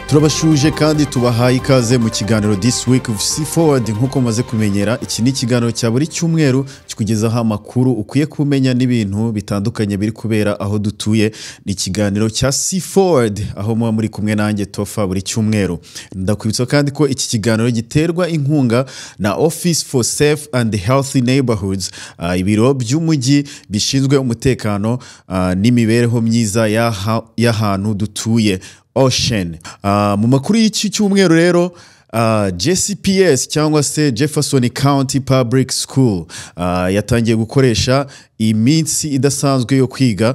Turabasuhuje kandi tubahaye ikaze mu kiganiro This Week of C Forward. Nk'uko mumaze kumenyera, iki ni ikiganiro cya buri cyumweru kikugezaho amakuru ukwiye kumenya n'ibintu bitandukanye biri kubera aho dutuye. Ni ikiganiro cya C Forward, aho muba muri kumwe nanjye Tofa buri cyumweru. Ndakwibutsa kandi ko iki kiganiro giterwa inkunga na Office for Safe and Healthy Neighborhoods, ibiro by'umujyi bishinzwe umutekano n'imibereho myiza y'ahantu dutuye, OSHEN. Mu makuru y'iki cyumweru rero, JCPS cyangwa se Jefferson County Public School yatangiye gukoresha iminsi idasanzwe yo kwiga.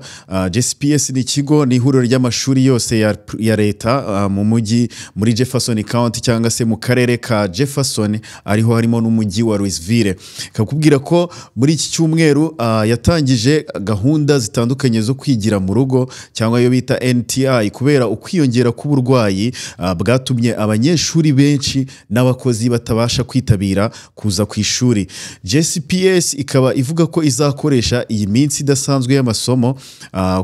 JCPS ni ikigo, ni ihuriro ry'amashuri yose ya leta mu mujyi muri Jefferson County cyangwa se mu karere ka Jefferson, ariho harimo n'umujyi wa Louisville. Kakubwira ko muri iki cyumweru yatangije gahunda zitandukanye zo kwigira mu rugo cyangwa iyo bita NTI, kubera ukwiyongera k'uburwayi bwatumye abanyeshuri benshi n'abakozi batabasha kwitabira kuza ku ishuri. JCPS ikaba ivuga ko izakoresha iyi minsi idasanzwe y'amasomo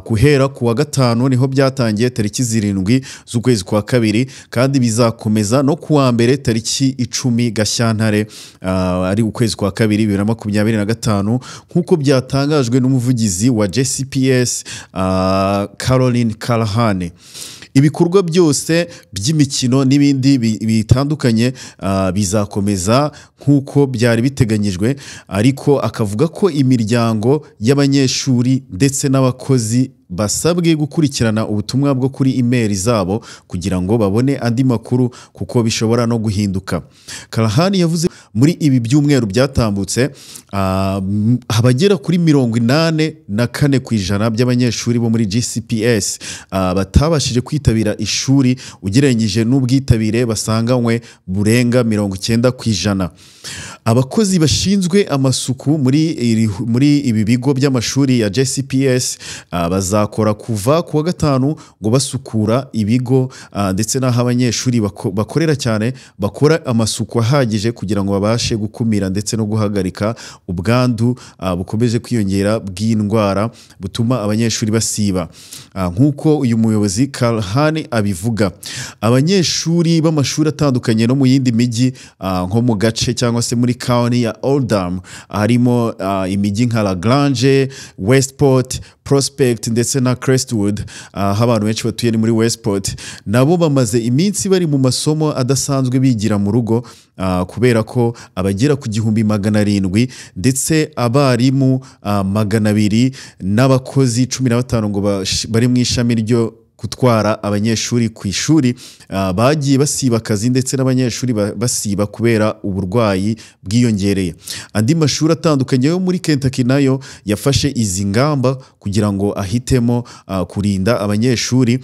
guhera ku wa gatanu, niho byatangiye, tariki 7 z'ukwezi kwa kabiri, kandi bizakomeza no ku wa mbere tariki 10 Gashyantare, ari ukwezi kwa kabiri 2025, nk'uko byatangajwe n'umuvugizi wa JCPS, Caroline Callahan. Ibikorwa byose by'imikino n'ibindi bitandukanye bizakomeza nk'uko byari biteganyijwe, ariko akavuga ko imiryango y'abanyeshuri ndetse n'abakozi basabwe gukurikirana ubutumwa bwo kuri imeri zabo kugira ngo babone andi makuru, kuko bishobora no guhinduka. Callahan yavuze muri ibi byumweru byatambutse, abagera kuri 84% by'abanyeshuri bo muri JCPS batabashije kwitabira ishuri, ugereranyije n'ubwitabire basanganywe burenga 90%. Abakozi bashinzwe amasuku muri ibi bigo by'amashuri ya JCPS bazakora kuva ku wa gatanu ngo basukura ibigo ndetse n'aho abanyeshuri bakorera cyane, bakora amasuku ahagije kugira ngo babashe gukumira ndetse no guhagarika ubwandu bukomeje kwiyongera bw'indwara butuma abanyeshuri basiba. Nk'uko uyu muyobozi Callahan abivuga, abanyeshuri b'amashuri atandukanye no mu yindi mijyi, nko mu gace cyangwa se muri county ya Oldham, harimo imijyi nka LaGrange, Westport, Prospect ndetse na Crestwood, aho abantu benshi batuye ni muri Westport, nabo bamaze iminsi bari mu masomo adasanzwe bigira mu rugo, kubera ko abagera ku 1700 ndetse abarimu 200 n'abakozi 15 ngo bari mu ishami ryo gutwara abanyeshuri ku ishuri, bagiye basiba akazi ndetse n'abanyeshuri basiba kubera uburwayi bwiyongereye. Andi mashuri atandukanye yo muri Kentucky nayo yafashe izi ngamba kugira ngo ahitemo kurinda abanyeshuri.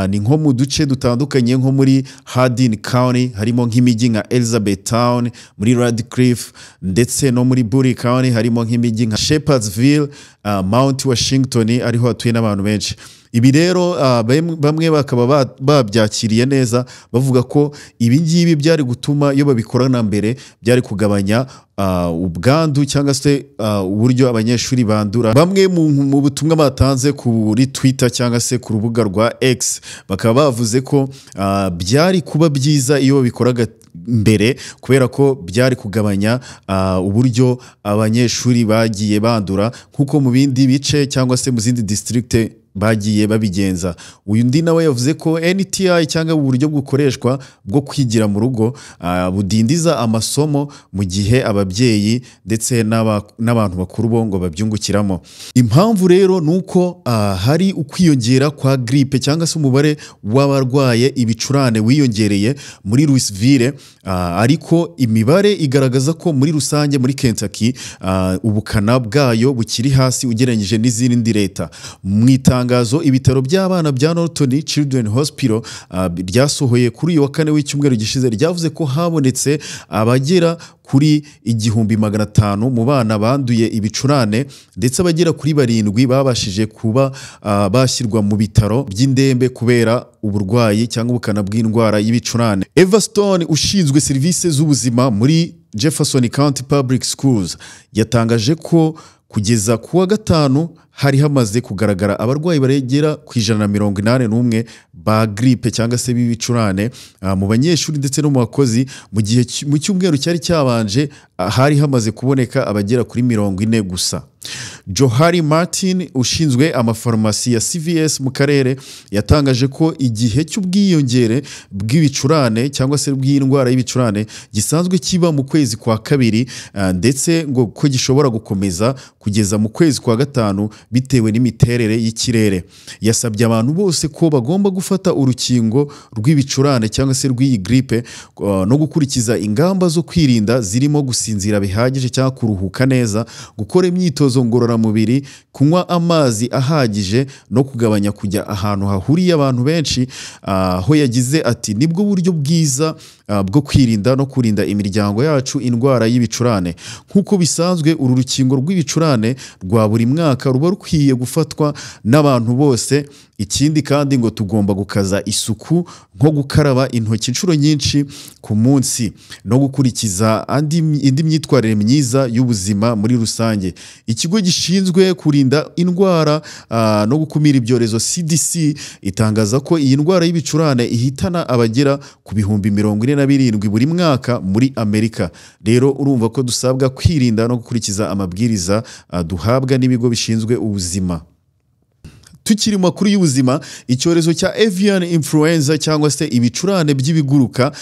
Ni nko mu duce dutandukanye nko muri Hardin County, harimo nk'imijyi nka Elizabethtown, muri Radcliff, ndetse no muri Boone County harimo nk'imijyi nka Shepherdsville, Mount Washington, ariho hatuye n'abantu benshi. Ibi rero bamwe bakaba babyakiriye neza, bavuga ko ibi ngibi byari gutuma iyo babikorana mbere byari kugabanya ubwandu cyangwa se uburyo abanyeshuri bandura. Bamwe mu butumwa batanze kuri Twitter cyangwa se ku rubuga rwa X bakaba bavuze ko byari kuba byiza iyo babikoraga mbere, kubera ko byari kugabanya uburyo abanyeshuri bagiye bandura, nk'uko mu bindi bice cyangwa se mu zindi district bagiye babigenza. Uyu undi nawe yavuze ko NTI cyangwa uburyo bukoreshwa bwo kwigira mu rugo budindiza amasomo, mu gihe ababyeyi ndetse n'abantu bakuru bo ngo babyungukiramo. Impamvu rero ni uko hari ukwiyongera kwa grippe cyangwa se umubare w'abarwaye ibicurane wiyongereye muri Louisville, ariko imibare igaragaza ko muri rusange muri Kentucky ubukana bwayo bukiri hasi ugereranyije n'izindi leta. Mu itangazo ibitaro by'abana bya Norton Children Hospital ryasohoye kuri uyu wa kane w'icyumweru gishize, ryavuze ko habonetse abagera kuri 1500 mu bana banduye ibicurane, ndetse abagera kuri 7 babashije kuba bashyirwa mu bitaro by'indembe kubera uburwayi cyangwa ubukana bw'indwara y'ibicurane. Eva Stone, ushinzwe serivisi z'ubuzima muri Jefferson County Public Schools, yatangaje ko kugeza ku wa gatanu hari hamaze kugaragara abarwayi baregera ku 181 ba grippe cyangwa se b'ibicurane mu banyeshuri ndetse no mu bakozi. Mu gihe mu cyumweru cyari cyabanje hari hamaze kuboneka abagera kuri 40 gusa. Johari Martin ushinzwe amafarumasi ya CVS mu karere yatangaje ko igihe cy'ubwiyongere bw'ibicurane cyangwa se bw'indwara y'ibicurane gisanzwe kiba mu kwezi kwa kabiri, ndetse ngo ko gishobora gukomeza kugeza mu kwezi kwa gatanu bitewe n'imiterere y'ikirere. Yasabye abantu bose ko bagomba gufata urukingo rw'ibicurane cyangwa se rw'iyi grippe no gukurikiza ingamba zo kwirinda zirimo gusinzira bihagije cyangwa kuruhuka neza, gukora imyitozo ngororamubiri, kunywa amazi ahagije no kugabanya kujya ahantu hahuriye abantu benshi. Aho yagize ati nibwo buryo bwiza bwo kwirinda no kurinda imiryango yacu indwara y'ibicurane. Nk'uko bisanzwe uru rukingo rw'ibicurane rwa buri mwaka ruba rukwiye gufatwa n'abantu bose. Ikindi kandi ngo tugomba gukaza isuku nko gukaraba intoki inshuro nyinshi ku munsi no gukurikiza indi myitwarire myiza y'ubuzima muri rusange. Ikigo gishinzwe kurinda indwara no gukumira ibyorezo CDC itangaza ko iyi ndwara y'ibicurane ihitana abagera ku 47,000 buri mwaka muri Amerika. Rero urumva ko dusabwa kwirinda no gukurikiza amabwiriza duhabwa n'ibigo bishinzwe ubuzima. Tukiri makuru y'ubuzima, icyorezo cya avian influenza cyangwa se ibicurane by'ibiguruka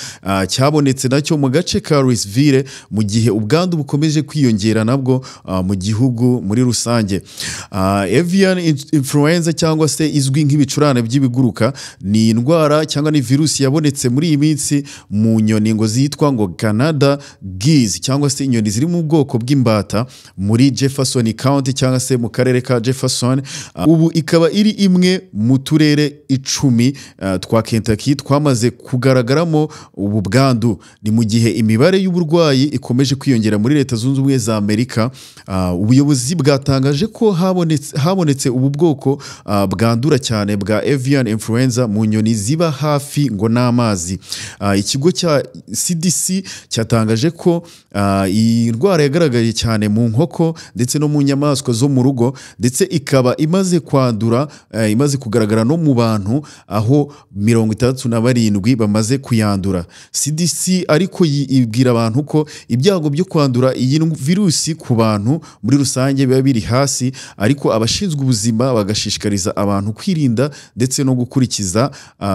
cyabonetse nacyo mu gace ka Louisville mu gihe ubwandu bukomeje kwiyongera nabwo mu gihugu muri rusange. Avian influenza cyangwa se izwi nk'ibicurane by'ibiguruka ni indwara cyangwa ni virusi yabonetse muri iyi minsi mu nyoni ngo zitwa ngo Canada geese cyangwa se inyoni ziri mu bwoko bw'imbata muri Jefferson County cyangwa se mu karere ka Jefferson. Ubu ikaba iri imwe mu turere 10 twa Kentucky twamaze kugaragaramo ubu bwandu. Ni mu gihe imibare y'uburwayi ikomeje kwiyongera muri Leta Zunze Ubumwe za Amerika. Ubuyobozi bwatangaje ko habonetse ubu bwoko bwandura cyane bwa avian influenza mu nyoni ziba hafi ngo n'amazi. Ikigo cya CDC cyatangaje ko iyi ndwara yagaragaye cyane mu nkoko ndetse no mu nyamaswa zo mu rugo, ndetse ikaba imaze kwandura imaze kugaragara no mu bantu aho 67 bamaze kuyandura. CDC ariko ibwira abantu ko ibyago byo kwandura iyi virusi ku bantu muri rusange biba biri hasi, ariko abashinzwe ubuzima bagashishikariza abantu kwirinda ndetse no gukurikiza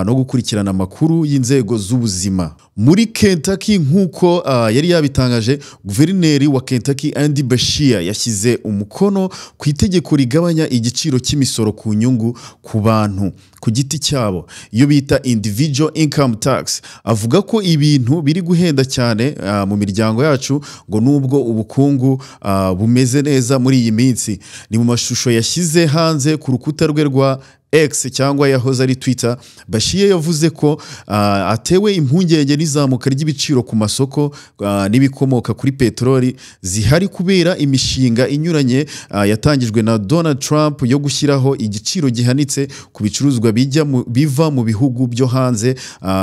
no gukurikirana amakuru y'inzego z'ubuzima. Muri Kentucky nk'uko yari yabitangaje, guverineri wa Kentucky Andy Beshear yashyize umukono ku itegeko rigabanya igiciro cy'imisoro ku nyungu ku bantu ku giti cyabo, iyo bita individual income tax. Avuga ko ibintu biri guhenda cyane mu miryango yacu ngo nubwo ubukungu bumeze neza muri iyi minsi. Ni mu mashusho yashyize hanze ku rukuta rwe rwa X cyangwa yahoze ari Twitter, Beshear yavuze ko atewe impungenge n'izamuka ry'ibiciro ku masoko n'ibikomoka kuri peteroli zihari kubera imishinga inyuranye yatangijwe na Donald Trump yo gushyiraho igiciro gihanitse ku bicuruzwa biva mu bihugu byo hanze,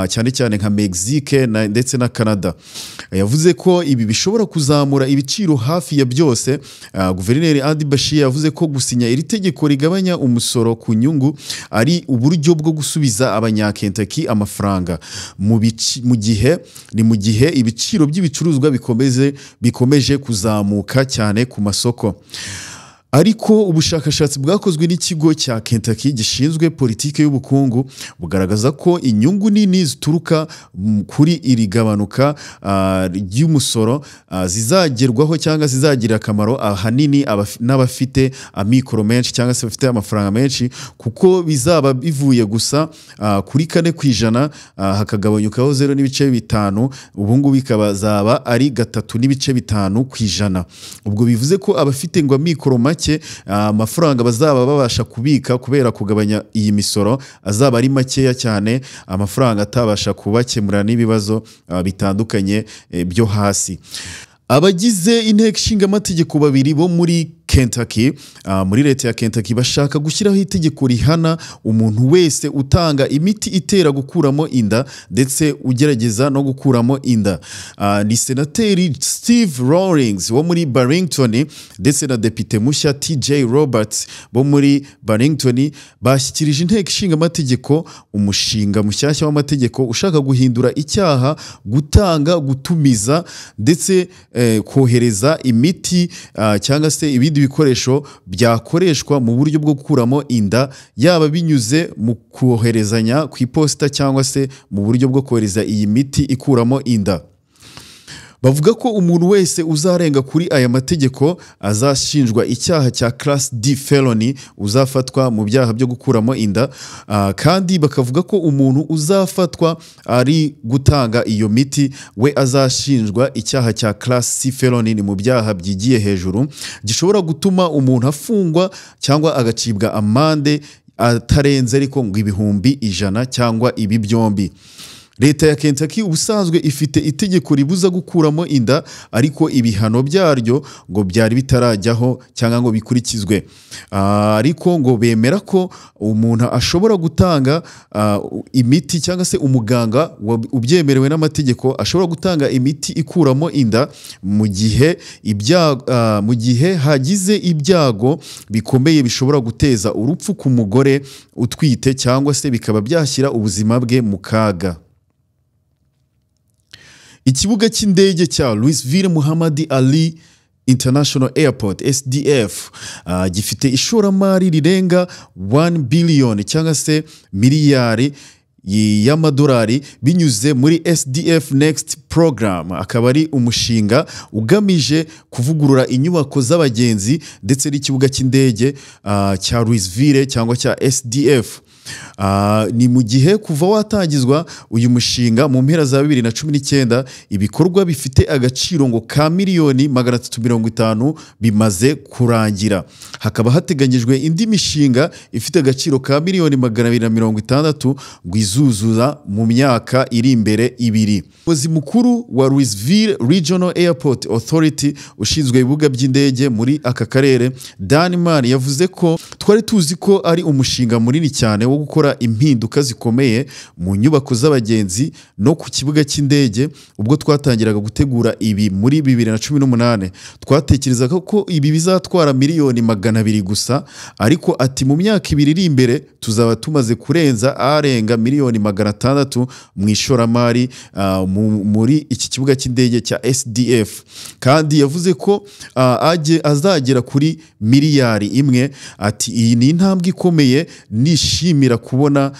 cyane cyane nka Mexique ndetse na Canada. Yavuze ko ibi bishobora kuzamura ibiciro hafi ya byose. Guverineri Andy Beshear yavuze ko gusinya iri tegeko rigabanya umusoro ku nyungu ari uburyo bwo gusubiza abanyakentucky amafaranga mu gihe ibiciro by'ibicuruzwa bikomeje kuzamuka cyane ku masoko. Ariko ubushakashatsi bwakozwe n'ikigo cya Kentucky gishinzwe politike y'ubukungu bugaragaza ko inyungu nini zituruka kuri iri gabanuka ry'umusoro zizagerwaho cyangwa zizagira akamaro ahanini n'abafite amikoro menshi cyangwa se bafite amafaranga menshi, kuko bizaba bivuye gusa kuri 4% hakagabanyukaho 0.5, ubu ngubu bikaba ari 3.5%. Ubwo bivuze ko abafite ngo amikoro make amafaranga bazaba babasha kubika kubera kugabanya iyi misoro azaba ari makeya cyane, amafaranga atabasha kubakemura n'ibibazo bitandukanye byo hasi. Abagize inteko ishinga amategeko babiri bo muri Kentucky, muri leta ya Kentucky bashaka gushyiraho itegeko rihana umuntu wese utanga imiti itera gukuramo inda ndetse ugerageza no gukuramo inda. Ni Senateri Steve Rawlings wo muri Barrington ndetse na Depite mushya TJ Roberts bo muri Barrington bashyikirije inteko ishinga amategeko umushinga mushyashya w'amategeko ushaka guhindura icyaha gutanga, gutumiza ndetse kohereza imiti cyangwa se ibindi bikoresho byakoreshwa mu buryo bwo gukuramo inda, yaba binyuze mu koherezanya ku iposita cyangwa se mu buryo bwo kohereza iyi miti ikuramo inda. Bavuga ko umuntu wese uzarenga kuri aya mategeko azashinjwa icyaha cya Class D felony, uzafatwa mu byaha byo gukuramo inda, kandi bakavuga ko umuntu uzafatwa ari gutanga iyo miti we azashinjwa icyaha cya Class C felony, ni mu byaha byigiye hejuru gishobora gutuma umuntu afungwa cyangwa agacibwa amande atarenze ariko ngo 100,000 cyangwa ibi byombi. Leta ya Kentucky ubusanzwe ifite itegeko ribuza gukuramo inda, ariko ibihano byaryo ngo byari bitarajyaho cyangwa ngo bikurikizwe. Ariko ngo bemera ko umuntu ashobora gutanga imiti cyangwa se umuganga ubyemerewe n'amategeko ashobora gutanga imiti ikuramo inda mu gihe hagize ibyago bikomeye bishobora guteza urupfu ku mugore utwite cyangwa se bikaba byashyira ubuzima bwe mu kaga. Ikibuga cy'indege cya Louisville Muhammad Ali International Airport SDF gifite ishoramari rirenga 1 billion cyangwa se miliyari y'amadolari binyuze muri SDF Next Program, akaba ari umushinga ugamije kuvugurura inyubako z'abagenzi ndetse n'ikibuga cy'indege cya Louisville cyangwa cya SDF. Ni mu gihe kuva watangizwa uyu mushinga mu mpera za 2019 ibikorwa bifite agaciro ngo ka miliyoni 350 bimaze kurangira. Hakaba hateganyijwe indi mishinga ifite agaciro ka miliyoni 260 ngo izuzuza mu myaka iri imbere ibiri. Umuyobozi mukuru wa Louisville Regional Airport Authority ushinzwe ibibuga by'indege muri aka karere, Dan Mann, yavuze ko twari tuzi ko ari umushinga munini cyane wo gukora impinduka zikomeye mu nyubako z'abagenzi no ku kibuga cy'indege. Ubwo twatangiraga gutegura ibi muri 2018 twatekerezaga ko ibi bizatwara miliyoni 200 gusa, ariko ati mu myaka ibiri iri imbere tuzaba tumaze kurenza arenga miliyoni 600 mu ishoramari muri iki kibuga cy'indege cya SDF. Kandi yavuze ko azagera kuri miliyari 1. Ati iyi ni intambwe ikomeye nishimira kubona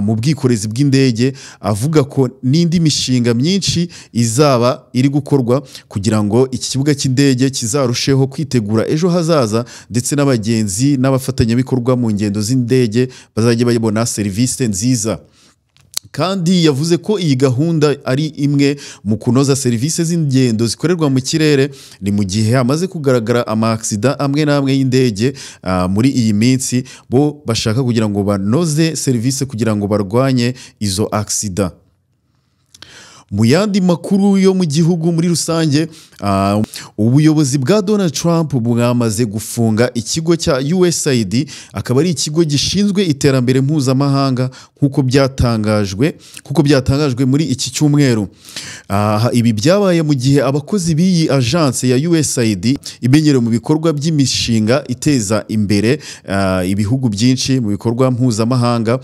mu bwikorezi bw'indege. Avuga ko n'indi mishinga myinshi izaba iri gukorwa kugira ngo iki kibuga cy'indege kizarusheho kwitegura ejo hazaza, ndetse n'abagenzi n'abafatanyabikorwa mu ngendo z'indege bazajya babona serivisi nziza. Kandi yavuze ko iyi gahunda ari imwe mu kunoza serivisi z'ingendo zikorerwa mu kirere, ni mu gihe hamaze kugaragara amaksida amwe n'amwe y'indege muri iyi minsi, bo bashaka kugira ngo banoze serivisi kugira ngo barwanye izo aksida. Mu yandi makuru yo mu gihugu muri rusange, ubuyobozi bwa Donald Trump bwamaze gufunga ikigo cya USAID, akaba ari ikigo gishinzwe iterambere mpuzamahanga nkuko byatangajwe muri iki cyumweru. Ibi byabaye mu gihe abakozi b'iyi agence ya USAID imenyerewe mu bikorwa by'imishinga iteza imbere ibihugu byinshi mu bikorwa mpuzamahanga.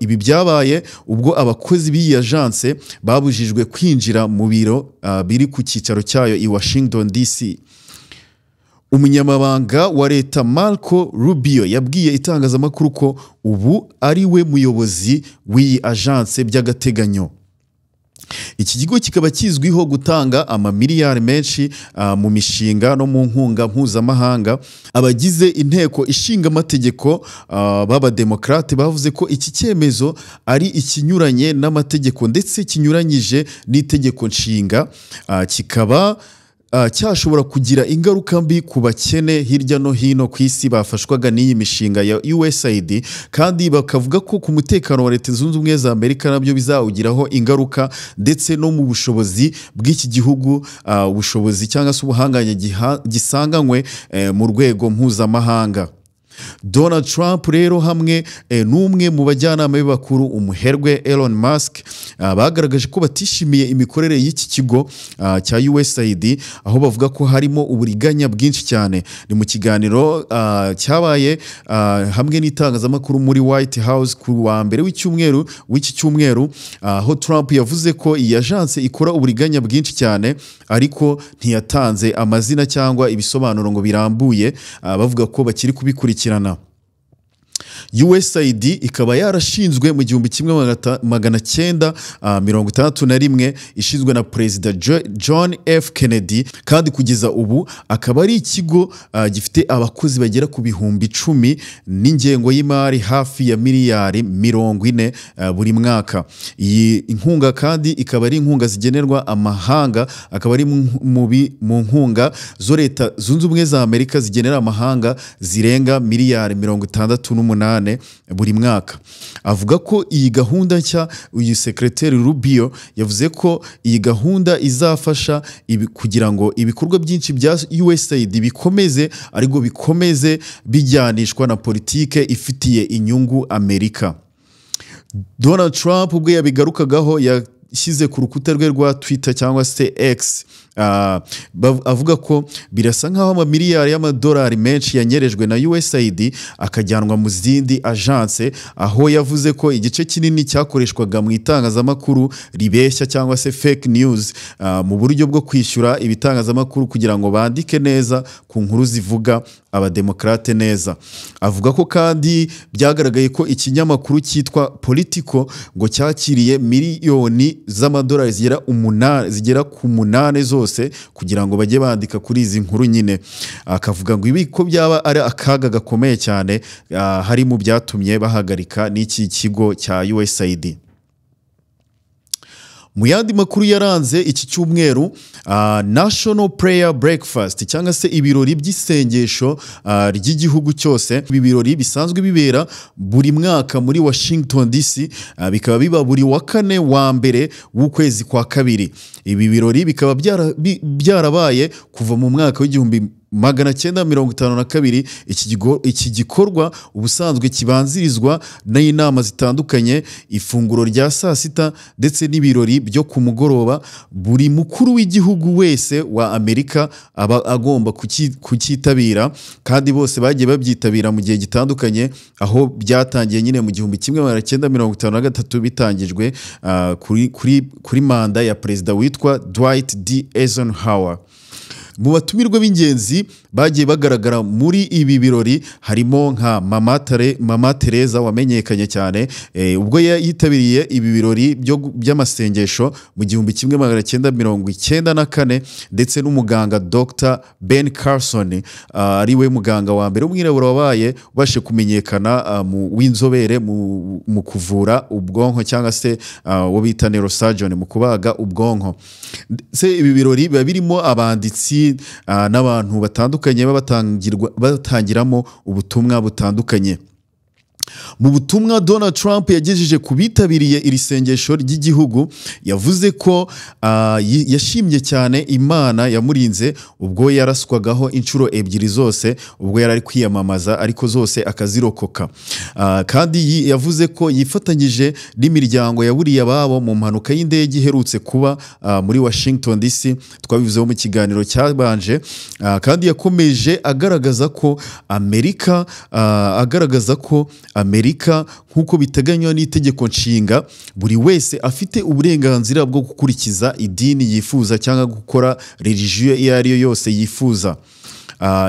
Ibi byabaye ubwo abakozi b'iyi agence babujijwe kwinjira mu biro biri ku cyicaro cyayo i Washington DC. Umunyamabanga wa leta Marco Rubio yabwiye itangazamakuru ko ubu ari we muyobozi w'iyi agence by'agateganyo. Iki kigo kikaba kizwiho gutanga amamiliyari menshi mu mishinga no mu nkunga mpuzamahanga. Abagize inteko ishinga amategeko b'abademokrate bavuze ko iki cyemezo ari ikinyuranye n'amategeko ndetse kinyuranyije n'itegeko nshinga, kikaba cyashobora kugira ingaruka mbi ku bakene hirya no hino ku isi bafashwaga n'iyi mishinga ya USAID, kandi bakavuga ko ku mutekano wa Leta Zunze Ubumwe za Amerika nabyo bizawugiraho ingaruka, ndetse no mu bushobozi bw'iki gihugu, ubushobozi cyangwa se ubuhangange gisanganywe mu rwego mpuzamahanga. Donald Trump rero hamwe n'umwe mu bajyanama be bakuru, umuherwe Elon Musk, bagaragaje ko batishimiye imikorere y'iki kigo cya USAID, aho bavuga ko harimo uburiganya bwinshi cyane. Ni mu kiganiro cyabaye hamwe n'itangazamakuru muri White House ku wa mbere w'icyumweru w'iki cyumweru, aho Trump yavuze ko iyi agence ikora uburiganya bwinshi cyane, ariko ntiyatanze amazina cyangwa ibisobanuro ngo birambuye, bavuga ko bakiri kubikurikirana. USAID ikaba yarashinzwe mu 1961, ishinzwe na Perezida John F Kennedy, kandi kugeza ubu akaba ari ikigo gifite abakozi bagera ku 10,000 n'ingengo y'imari hafi ya miliyari 40 buri mwaka. Iyi inkunga kandi ikaba ari inkunga zigenerwa amahanga, akaba ari mu nkunga zo Leta Zunze Ubumwe za Amerika zigenera amahanga zirenga miliyari 68 buri mwaka. Avuga ko iyi gahunda nshya, uyu Sekreteri Rubio yavuze ko iyi gahunda izafasha kugira ngo ibikorwa byinshi bya USAID bikomeze, ariko bikomeze bijyanishwa na politike ifitiye inyungu Amerika. Donald Trump ubwo yabigarukagaho yashyize ku rukuta rwe rwa Twitter cyangwa se X, avuga ko birasa nkaho amamiliyari y'amadolari menshi yanyerejwe na USAID akajyanwa mu zindi agence, aho yavuze ko igice kinini cyakoreshwaga mu itangazamakuru ribeshya cyangwa se fake news, mu buryo bwo kwishyura ibitangazamakuru kugira ngo bandike neza ku nkuru zivuga abademokrate neza. Avuga ko kandi byagaragaye ko ikinyamakuru cyitwa Politico ngo cyakiriye miliyoni z'amadolari zigera ku 8 zose kugira ngo bajye bandika kuri izi nkuru nyine. Akavuga ngo ibi ko byaba ari akaga gakomeye cyane, hari mu byatumye bahagarika n'iki kigo cya USAID. Mu yandi makuru yaranze iki cyumweru, National Prayer Breakfast cyangwa se ibirori by'isengesho ry'igihugu cyose, ibi birori bisanzwe bibera buri mwaka muri Washington DC, bikaba biba buri wa kane wa mbere w'ukwezi kwa kabiri. Ibi birori bikaba byarabaye kuva mu mwaka w'1952. Iki gikorwa ubusanzwe kibanzirizwa n'inama zitandukanye, ifunguro rya saa sita ndetse n'ibirori byo ku mugoroba. Buri mukuru w'igihugu wese wa Amerika aba agomba kucyitabira, kandi bose bagiye babyitabira mu gihe gitandukanye, aho byatangiye nyine mu 1953 bitangijwe kuri manda ya perezida witwa Dwight D. Eisenhower. Mu batumirwa b'ingenzi bagiye bagaragara muri ibi birori harimo nka Mama Teresa wamenyekanye cyane, ubwo yitabiriye ibi birori by'amasengesho mu 1994, ndetse n'umuganga Dr. Ben Carson, ari we muganga wa mbere w'umwirabura wabaye ubashe kumenyekana w'inzobere mu kuvura ubwonko cyangwa se uwo bita neurosurgeon mu kubaga ubwonko. Se ibi birori biba birimo abanditsi n'abantu batandukanye batangiramo ubutumwa butandukanye. Mu butumwa Donald Trump yagejeje ku bitabiriye iri sengesho ry'igihugu, yavuze ko yashimye cyane Imana yamurinze ubwo yaraswagaho inshuro 2 zose ubwo yari ari kwiyamamaza, ariko zose akazirokoka. Kandi yavuze ko yifatanyije n'imiryango yaburiye ababo mu mpanuka y'indege iherutse kuba muri Washington DC, twabivuzeho mu kiganiro cyabanje. Kandi yakomeje agaragaza ko Amerika nk'uko biteganywa n'itegeko nshinga, buri wese afite uburenganzira bwo gukurikiza idini yifuza cyangwa gukora religion iyo ari yo yose yifuza.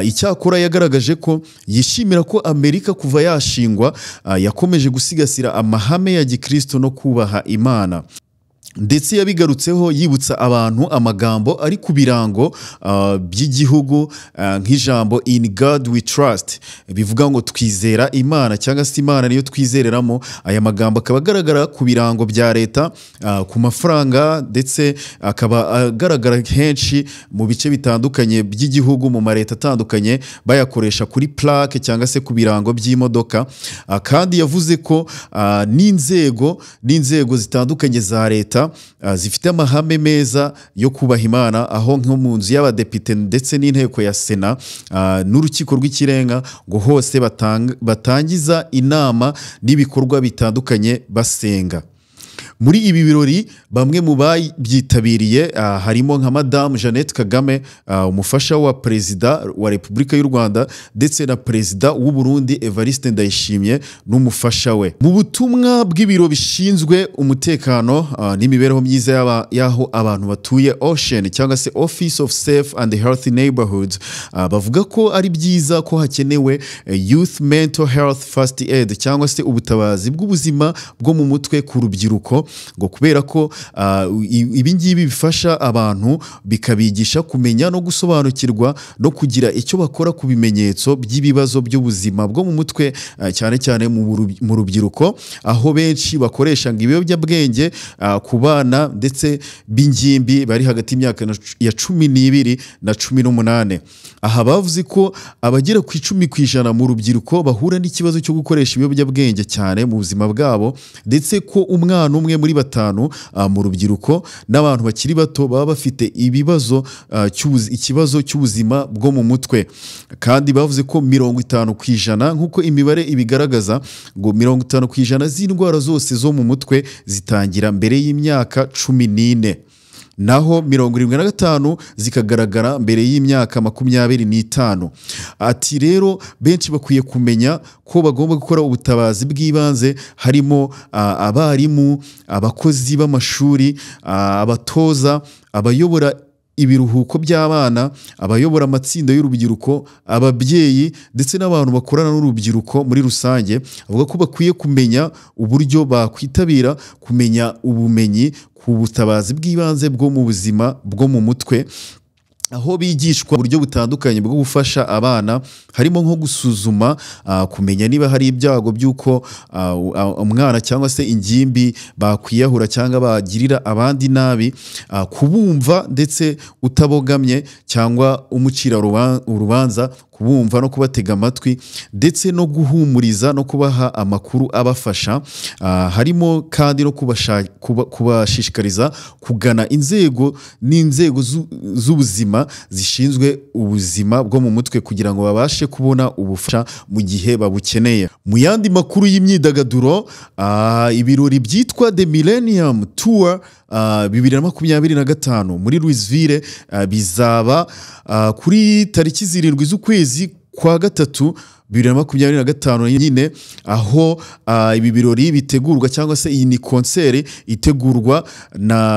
Icyakora yagaragaje ko yishimira ko Amerika kuva yashingwa yakomeje gusigasira amahame ya Gikristo no kubaha Imana. Ndetse yabigarutseho yibutsa abantu amagambo ari ku birango by'igihugu, nk'ijambo "In God we trust", bivuga ngo twizera Imana cyangwa se Imana niyo twizereramo. Aya magambo akaba agaragara ku birango bya leta, ku mafaranga, ndetse akaba agaragara henshi mu bice bitandukanye by'igihugu, mu ma leta atandukanye, bayakoresha kuri plaque cyangwa se ku birango by'imodoka. Kandi yavuze ko n'inzego zitandukanye za leta zifite amahame meza yo kubaha Imana, aho nko mu nzu y'abadepite ndetse n'inteko ya Sena n'urukiko rw'ikirenga, ngo hose batangiza inama n'ibikorwa bitandukanye basenga. Muri ibi birori, bamwe mu babyitabiriye harimo nka Madamu Jeannette Kagame, umufasha wa Perezida wa Repubulika y'u Rwanda, ndetse na Perezida w'u Burundi Evariste Ndayishimiye n'umufasha we. Mu butumwa bw'ibiro bishinzwe umutekano n'imibereho myiza y'aho abantu batuye, OSHEN cyangwa se Office of Safe and Healthy Neighborhoods, bavuga ko ari byiza ko hakenewe Youth Mental Health First Aid cyangwa se ubutabazi bw'ubuzima bwo mu mutwe ku rubyiruko, ngo kubera ko ibi ngibi bifasha abantu, bikabigisha kumenya no gusobanukirwa no kugira icyo bakora ku bimenyetso by'ibibazo by'ubuzima bwo mu mutwe, cyane cyane mu rubyiruko, aho benshi bakoresha ngo ibiyobyabwenge ku bana ndetse b'ingimbi bari hagati y'imyaka ya 12 na 18. Aha bavuze ko abagera ku 10% mu rubyiruko bahura n'ikibazo cyo gukoresha ibiyobyabwenge cyane mu buzima bwabo, ndetse ko umwana umwe muri batanu mu rubyiruko n'abantu bakiri bato baba bafite ikibazo cy'ubuzima bwo mu mutwe. Kandi bavuze ko 50%, nk'uko imibare ibigaragaza, ngo 50% z'indwara zose zo mu mutwe zitangira mbere y'imyaka 14, naho 75 zikagaragara mbere y'imyaka 25. Ati rero benshi bakwiye kumenya ko bagomba gukora ubutabazi bw'ibanze, harimo abarimu, abakozi b'amashuri, abatoza, abayobora ibiruhuko by'abana, abayobora amatsinda y'urubyiruko, ababyeyi ndetse n'abantu bakorana n'urubyiruko muri rusange. Avuga ko bakwiye kumenya uburyo bakwitabira kumenya ubumenyi ku butabazi bw'ibanze bwo mu buzima bwo mu mutwe, aho bigishwa uburyo butandukanye bwo gufasha abana, harimo nko gusuzuma, kumenya niba hari ibyago by'uko umwana cyangwa se ingimbi bakwiyahura cyangwa bagirira abandi nabi, kubumva ndetse utabogamye cyangwa umucira urubanza, kubumva no kubatega amatwi, ndetse no guhumuriza no kubaha amakuru abafasha. Harimo kandi no kubashishikariza kugana inzego n'inzego z'ubuzima zishinzwe ubuzima bwo mu mutwe kugira ngo babashe kubona ubufasha mu gihe babukeneye. Mu yandi makuru y'imyidagaduro, ibirori byitwa The Millennium Tour 2025 muri Louisville bizaba kuri tariki 7 z'ukwezi kwa gatatu 2025 nyine, aho ibi birori bitegurwa cyangwa se iyi ni concert itegurwa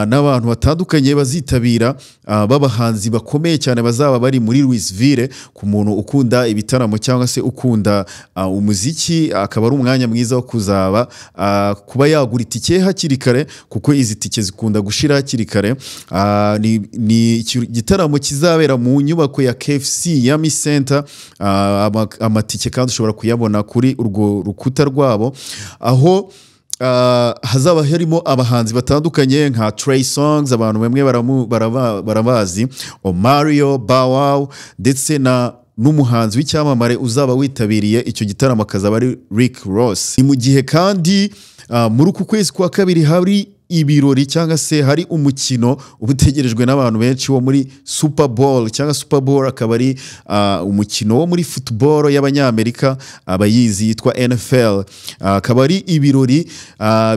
n'abantu batandukanye bazitabira, b'abahanzi bakomeye cyane bazaba bari muri Louisville. Ku muntu ukunda ibitaramo cyangwa se ukunda umuziki, akaba ari umwanya mwiza wo kuzaba kuba yagura itike hakiri kare, kuko izi tike zikunda gushira hakiri kare. Ni igitaramo kizabera mu nyubako ya KFC Yummy Center. Amatike kandi ushobora kuyabona kuri urwo rukuta rwabo, aho hazaba harimo abahanzi batandukanye nka Trey Songz, abantu bamwe barabazi, Omarion, Bow Wow, ndetse na n'umuhanzi w'icyamamare uzaba witabiriye icyo gitaramo akazaba ari Rick Ross. Ni mu gihe kandi muri uku kwezi kwa kabiri hari ibirori cyangwa se hari umukino uba utegerejwe n'abantu benshi wo muri Super Bowl, cyangwa Super Bowl akaba ari umukino wo muri football y'Abanyamerika, abayizi yitwa NFL. Akaba ari ibirori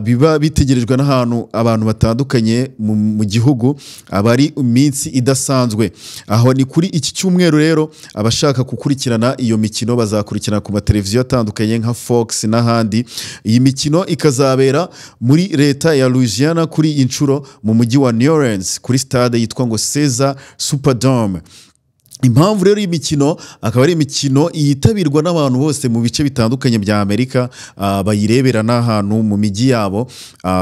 biba bitegerejwe n'ahantu abantu batandukanye mu gihugu, aba ari iminsi idasanzwe. Aho ni kuri iki cyumweru rero, abashaka gukurikirana iyo mikino bazakurikirana ku mateleviziyo atandukanye nka Fox n'ahandi. Iyi mikino ikazabera muri leta ya Louisiana, kuri iyi nshuro mu mujyi wa New Orleans, kuri stade yitwa ngo Caesar Superdome. Impamvu rero y'imikino akaba ari imikino yitabirwa n'abantu bose mu bice bitandukanye bya Amerika, bayirebera n'ahantu mu mijyi yabo,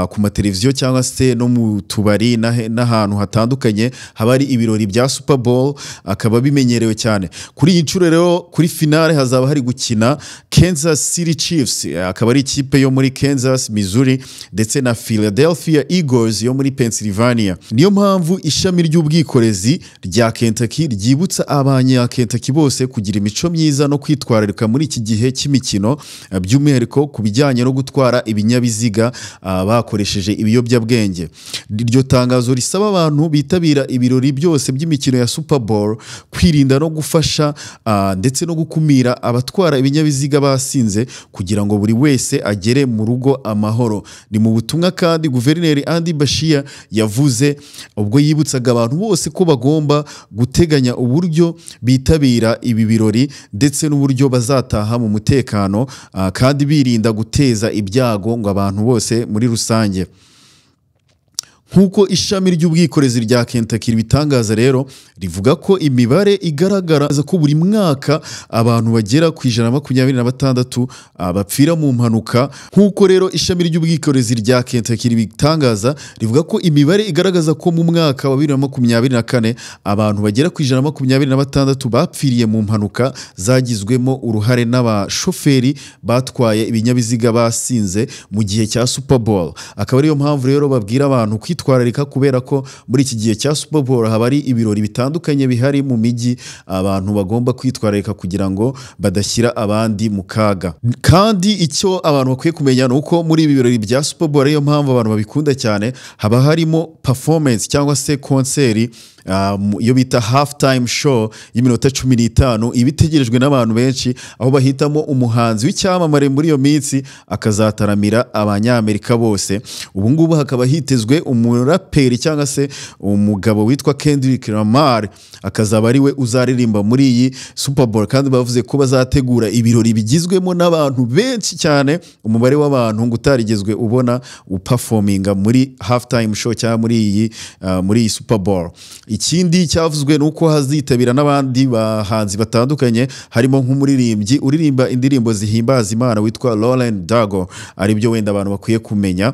ku mateleviziyo cyangwa se no mu tubari n'ahantu hatandukanye haba hari ibirori bya Super Bowl, akaba bimenyerewe cyane. Kuri iyi nshuro rero kuri finale hazaba hari gukina Kansas City Chiefs, akaba ari ikipe yo muri Kansas, Missouri, ndetse na Philadelphia Eagles yo muri Pennsylvania. Niyo mpamvu ishami ry'ubwikorezi rya Kentucky ryibutsa abanya-Kentucky bose kugira imico myiza no kwitwararika muri iki gihe cy'imikino, by'umwihariko ku bijyanye no gutwara ibinyabiziga bakoresheje ibiyobyabwenge. Iryo tangazo risaba abantu bitabira ibirori byose by'imikino ya Super Bowl kwirinda no gufasha ndetse no gukumira abatwara ibinyabiziga basinze kugira ngo buri wese agere mu rugo amahoro. Ni mu butumwa kandi Guverineri Andy Beshear yavuze ubwo yibutsaga abantu bose ko bagomba guteganya uburyo bitabira ibi birori ndetse n'uburyo bazataha mu mutekano, kandi birinda guteza ibyago ngo abantu bose muri rusange. Nk'uko ishami ry'ubwikorezi rya Kentucky ribitangaza rero, rivuga ko imibare igaragara ko buri mwaka abantu bagera ku 126 bapfira mu mpanuka. Nk'uko rero ishami ry'ubwikorezi rya Kentucky ribitangaza, rivuga ko imibare igaragaza ko mu mwaka wa 2024 abantu bagera ku 126 bapfiriye mu mpanuka zagizwemo uruhare n'abashoferi batwaye ibinyabiziga basinze mu gihe cya Super Bowl. Akaba ariyo mpamvu rero babwira abantu kwitwararika, kubera ko muri iki gihe cya Super Bowl haba ari ibirori bitandukanye bihari mu mijyi, abantu bagomba kwitwararika kugira ngo badashyira abandi mu kaga. Kandi icyo abantu bakwiye kumenya ni uko muri ibi birori bya Super Bowl, ariyo mpamvu abantu babikunda cyane, haba harimo performance cyangwa se konseri, iyo bita half time show y'iminota 15, iba itegerejwe n'abantu benshi, aho bahitamo umuhanzi w'icyamamare muri iyo minsi akazataramira abanyamerika bose. Ubu ngubu hakaba hitezwe umuraperi cyangwa se umugabo witwa Kendrick Lamar, akazaba ari we uzaririmba muri iyi Super Bowl. Kandi bavuze ko bazategura ibirori bigizwemo n'abantu benshi cyane, umubare w'abantu ngo utarigezwe ubona uperforminga muri half time show cyangwa muri iyi Super Bowl. Ikindi cyavuzwe ni uko hazitabira n'abandi bahanzi batandukanye, harimo nk'umuririmbyi uririmba indirimbo zihimbaza Imana witwa Lauren Daigle, aribyo wenda abantu bakwiye kumenya.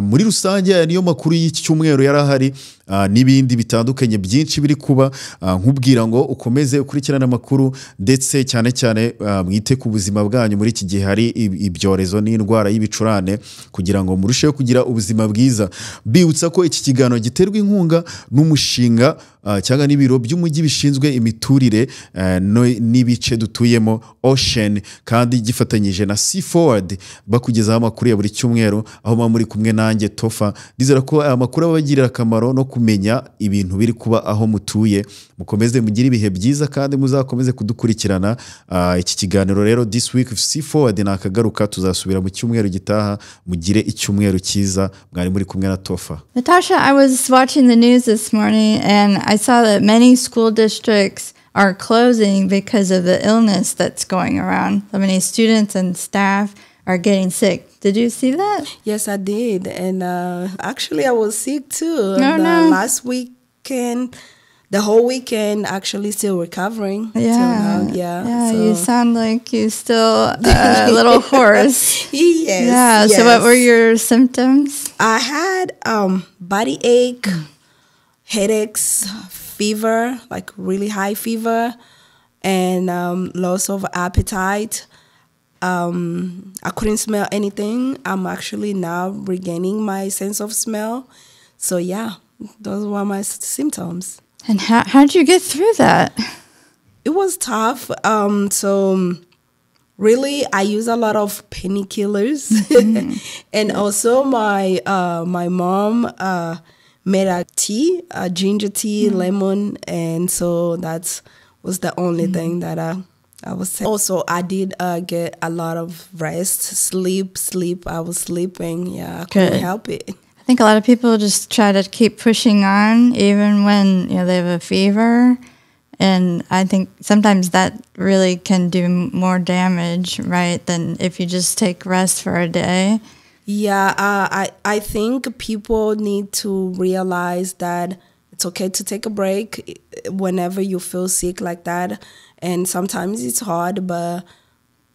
Muri rusange aya niyo makuru y'iki cyumweru yari ahari, n'ibindi bitandukanye byinshi biri kuba. Nkubwira ngo ukomeze ukurikirane amakuru, ndetse cyane cyane mwite ku buzima bwanyu muri iki gihe hari ibyorezo n'indwara y'ibicurane, kugira ngo murusheho kugira ubuzima bwiza. Bibutsa ko iki kiganiro giterwa inkunga n'umushinga, cyangwa n'ibiro by'umujyi bishinzwe imiturire n'ibice dutuyemo, Ocean, kandi gifatanyije na C Forward, bakugezaho amakuru ya buri cyumweru, aho muba muri kumwe nanjye Tofa. Ndizera ko aya makuru abagirira akamaro no kumenya ibintu biri kuba aho mutuye. Mukomeze mugire ibihe byiza kandi muzakomeze kudukurikirana. Iki kiganiro rero This Week with C Forward nakagaruka, tuzasubira mu cyumweru gitaha. Mugire icyumweru cyiza, mwari muri kumwe na Tofa. Natasha, I was watching the news this morning and I saw that many school districts are closing because of the illness that's going around. So many students and staff are getting sick. Did you see that? Yes, I did. And actually, I was sick too. No, the no. last weekend, the whole weekend, actually still recovering till now. Yeah. Yeah, so. you sound like you still a little hoarse. Yes. Yeah. So what were yes. your symptoms? I had body ache, headaches, fever, like really high fever, and loss of appetite. I couldn't smell anything. I'm actually now regaining my sense of smell. So yeah, those were my symptoms. And how did you get through that? It was tough. So really, I use a lot of painkillers, and also my mom made a tea, a ginger tea, lemon, and so that was the only thing that I was. Also, I did get a lot of rest, sleep, sleep. I was sleeping. Yeah, I couldn't Good. Help it. I think a lot of people just try to keep pushing on even when they have a fever. And I think sometimes that really can do more damage, right, than if you just take rest for a day. Yeah, I think people need to realize that It's okay to take a break whenever you feel sick like that. And sometimes it's hard, but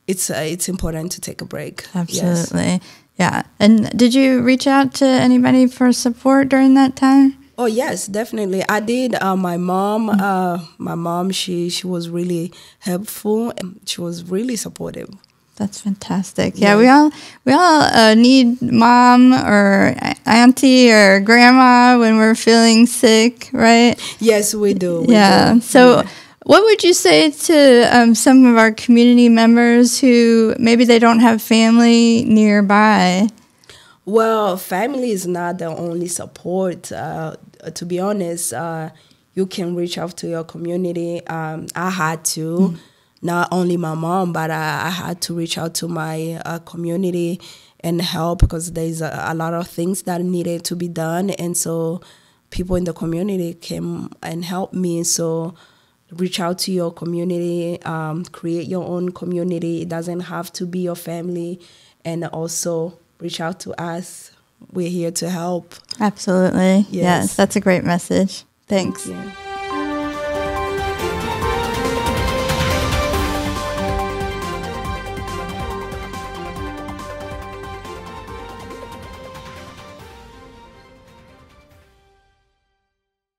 it's important to take a break. Absolutely. Yes. Yeah. And did you reach out to anybody for support during that time? Oh, yes, definitely. I did. My mom, she was really helpful. She was really supportive. That's fantastic. Yeah, yeah. We all need mom or auntie or grandma when we're feeling sick, right? Yes, we do. We do. So what would you say to some of our community members who maybe they don't have family nearby? Well, family is not the only support. To be honest, you can reach out to your community. I had to. Mm-hmm. Not only my mom, but I had to reach out to my community and help, because there's a lot of things that needed to be done. And so people in the community came and helped me. So reach out to your community, create your own community. It doesn't have to be your family. And also reach out to us. We're here to help. Absolutely. Yes, that's a great message. Thanks. Thank you.